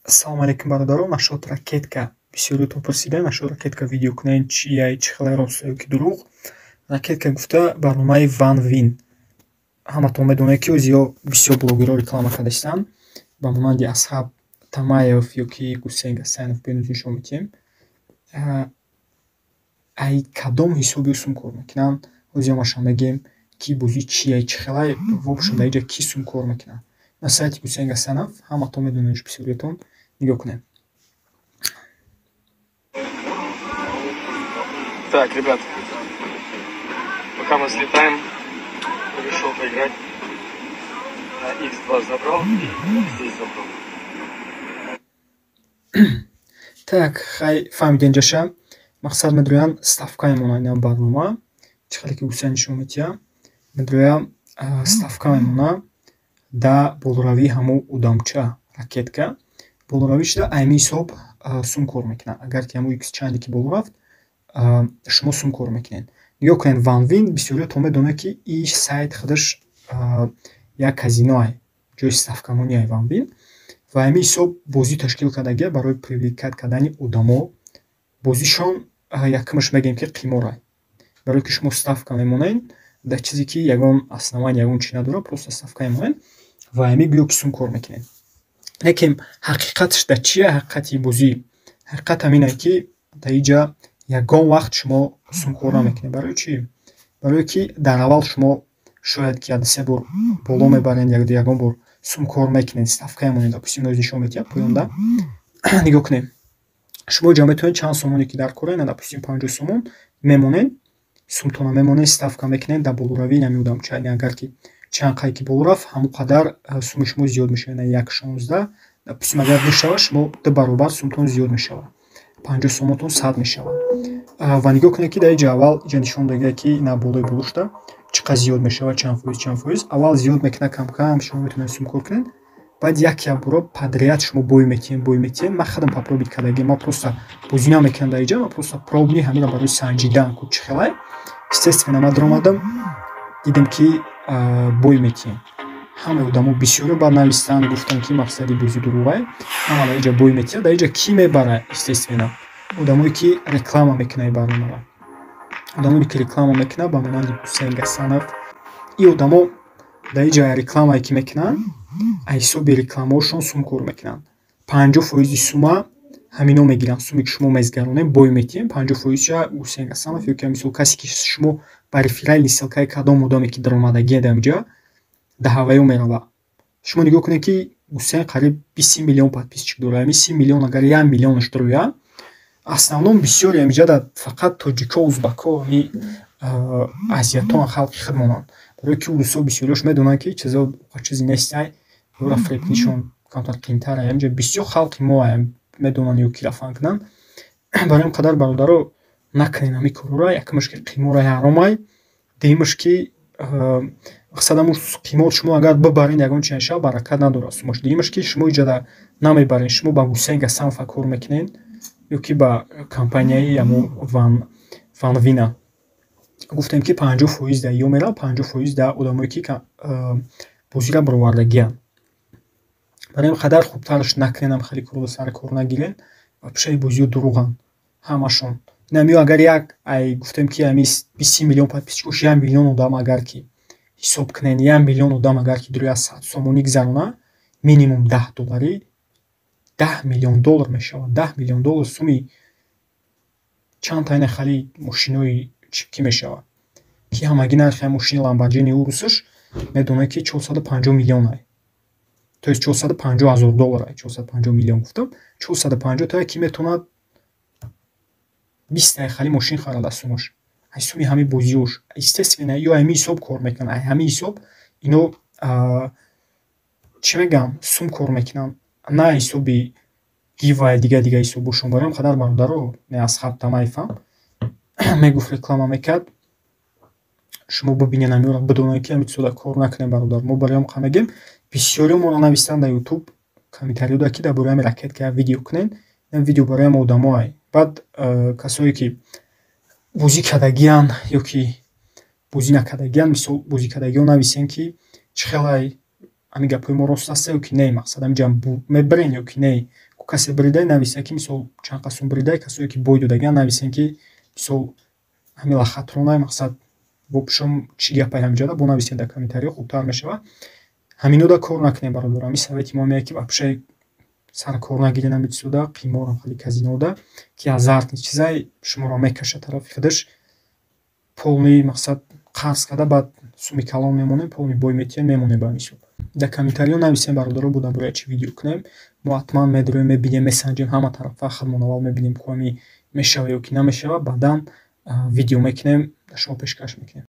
Ассалому алайкум, бародарон. Нашод ракетка бисёриётон пурсида, нашод ракетка видео кунед, чия, чӣ хеле рост ё ки дурӯғ. Ракетка гуфта барномаи Ван Вин. Ҳаматон медонед, ки зиё бисёр блогерҳо реклама кардастанд. Ба монанди Асҳаб Тамаев ё ки Гусейн Гасанов бенузир нишон медиҳем. Ай кадом ҳисоби сум кор мекунанд? Ҳозир ҳамашон мегӯем, ки бозӣ чия, чӣ хеле, в общем, дар инҷа ки сум кор мекунанд. На сайти Гусейн Гасанов, ҳаматон медонед, бисёриётон. Нигоҳ кунед. Так, ребят, пока мы слетаем, решил поиграть. На X2 забрал и здесь забрал. Так, хай фаҳмидем ҷаша. Мақсад медроян ставка мемонад ин барнома. Чӣ хеле ки Гусейн нишон медиҳад. Медроям ставка мемонад да болоравии ҳамон одамча ракетка. Болоравӣ шуда ами ҳисоб сум кор мекунад. Агар ки ҳамон икс чанде ки боло рафт, шумо сум кор мекунед. Нигоҳ кунед, Ван Вин бисёриётон медонад, ки ин сайт худаш як казиноае, ҷои ставкамоние Ван Вин. Ва ҳамин ҳисоб бозӣ ташкил кардагия барои привлекать кардани одамо. Бозишон якумаш мегӯем, ки қиморай. Барое ки шумо ставка мемонед дар чизе, ки ягон основание, ягон чи надорад, просто ставка мемонед ва ҳамин гӯё ки сум кор мекунед. Лекин ҳақиқаташ дар чия ҳақиқати бозӣ? Ҳақиқат ҳамин ки дар инҷа ягон вақт шумо сум кор намекунед. Барои чӣ? Барое ки дар аввал шумо шояд ки як се бор боло мебаред, ягон бор сум кор мекунед, ставка мемонед, допустим, ноз нишон медиҳад поёнда. Нигоҳ кунед. Шумо инҷа метавонед чанд сомоне ки дар коред, допустим, 50 сомон мемонед, сумтона мемонед, ставка мекунед дар болоравии ҳамин одамча. Агар ки чанд қай ки боло рафт, ҳамон қадар суми шумо зиёд мешавад. 1,16, допустим, агар ду шавад, шумо ду баробар сумтон зиёд мешавад. 50 сомонтон 100 мешавад. Ва нигоҳ кунед, ки дар инҷа аввал инҷа нишон додагия, ки на болои боло шуда чӣ қадр зиёд мешавад, чанд фоиз, чанд фоиз. Аввал зиёд мекунад кам-кам, шумо метавонед сум кор кунед. Баъд як як бора подряд шумо бой метиҳед, бой метиҳед. Ман худам попробовать кардагиам, ман просто бозӣ намекунам дар инҷа, ман просто пробный ҳаминро барои санҷидан ку чӣ хелай. Естественно, ман даромадам, дидам, ки бой метиҳем. Ҳамаи одамо бисёре баъд навистанд, гуфтанд, ки мақсади бозӣ дурӯғай. Ҳама дар инҷа бой метиҳад. Дар инҷа кӣ мебарад? Естественно, одамое ки реклама мекунад ин барномаро. Одамое ки реклама мекунад, ба монанди Гусейн Гасанов. Ин одамо дар инҷа рекламае ки мекунанд, аз ҳисоби рекламаҳошон сум кор мекунанд. 50 фоизи сума ҳамино мегиранд. Суме ки шумо мезгаронед, бой метиҳем, 50 фоизша Гусейн Гасанов ё ки мисол касе ки шумо ба реферальный ссылкаи кадом одаме ки даромадагие дар инҷа, дар ҳаваё меравад. Шумо нигоҳ кунед, ки Гусейн қариб 20 миллион подписчик дорад. Ҳамин 30 миллион агар 1 миллионаш дарояд, основном бисёре ҳаминҷа фақат тоҷико, узбако, ҳамин азиятон, халқи худмонанд. Барое ки урусҳо бисёриҳош медонанд, ки чизо чизе нестай, ӯра фиребкунишон камтар қиинтар. Ҳаминҷа бисёр халқи мо медонанд ё ки рафан кунанд. Барои ин қадар, бародаро, накунед ҳамин корҳоро. Якумаш ки қимора ҳаромай, дуюмаш ки мақсад ҳамун қимор шумо агар бибаред, ягон чи шава, баракат надорад сумаш. Дуюмаш ки шумо иҷода намебаред, шумо ба Гусейн Гасанов кор мекунед ё ки ба компанияи ҳамун Ванвина. Гуфтем, ки 50 фоиз дар ё меравад, 50 фоиз дар одамое ки бозиро баровардагианд. Барои ин қадар хубтараш накунед, ҳам хеле корро сари кор нагиред ва пешаи бозиҳо дурӯғанд ҳамашон. Инам ё агар як ай гуфтем, ки ҳамин 20 миллион подписчикош 1 миллион одам агар ки ҳисоб кунед, 1 миллион одам агар ки дуруя 100 сомонӣ гузаронад, минимум 10 долларӣ, 10 миллион доллар мешавад. 10 миллион доллар суми чанд тайна хали мошинои кӣ мешавад, ки ҳамагӣ нархи мошини Ламборҷини Урусаш медонед, ки 450 миллион ай, то есть 450 ҳазор доллар ай. 450 миллион гуфтам, 450 тая ки метавонад 20 тай хали мошин харад аз сумаш, аз суми ҳамин бозиҳош. Естественно, ё ҳамин ҳисоб кор мекунанд, ай ҳамин ҳисоб ино чӣ мегӯям, сум кор мекунанд, на ҳисоби гива, дига дига ҳисобошон. Барои ин қадар, бародаро, Асҳаб Тамаевам мегуфт, реклама мекард, шумо бибинед ҳаминро, бидонед, ки ҳамин чизода кор накунед, бародар. Мо барои ҳам мегӯем, бисёриҳо моро навистанд дар Ютуб комментариёда, ки дар бораи ҳамин ракетка видео кунед. Ин видео барои ҳама одамоай. Баъд касое ки бозӣ кардагиянд ё ки бозӣ накардагиянд, мисол, бозӣ кардагиҳо нависен, ки чӣ хелай ҳамин гапҳои мо рост аста ё ки не, мақсад ҳаминҷа мебарен ё ки не. Касе бридай, нависе, ки мисол чанд қасум бридай, касое ки бой додаган, нависен, ки мисол ҳамин лохотронай. Мақсад, вообщем, чӣ гапай ҳамиҷода бо нависен дар комментариҳо, хубтар мешавад. Ҳаминода кор накунем, бародаро. Ҳамин совети мо меяд, ки вообще сар кор нагирен ҳамин чизода, қиморам, хеле казинода, ки азартный чизай, шуморо мекашад тарафи худаш. Полный, мақсад, қарз карда, баъд суми калон мемонем, полный бой метиҳем, мемонем ба ҳамин ҳисоб. Дар комментариҳо нависем, бародаро, бо дар бораи чӣ видео кунем. Мо ҳатман медорем, мебинем, месанҷем ҳама тарафа, худмон аввал мебинем, ку ҳами мешава ё ки намешава, баъдан видео мекунем, дар шумо пешкаш мекунем.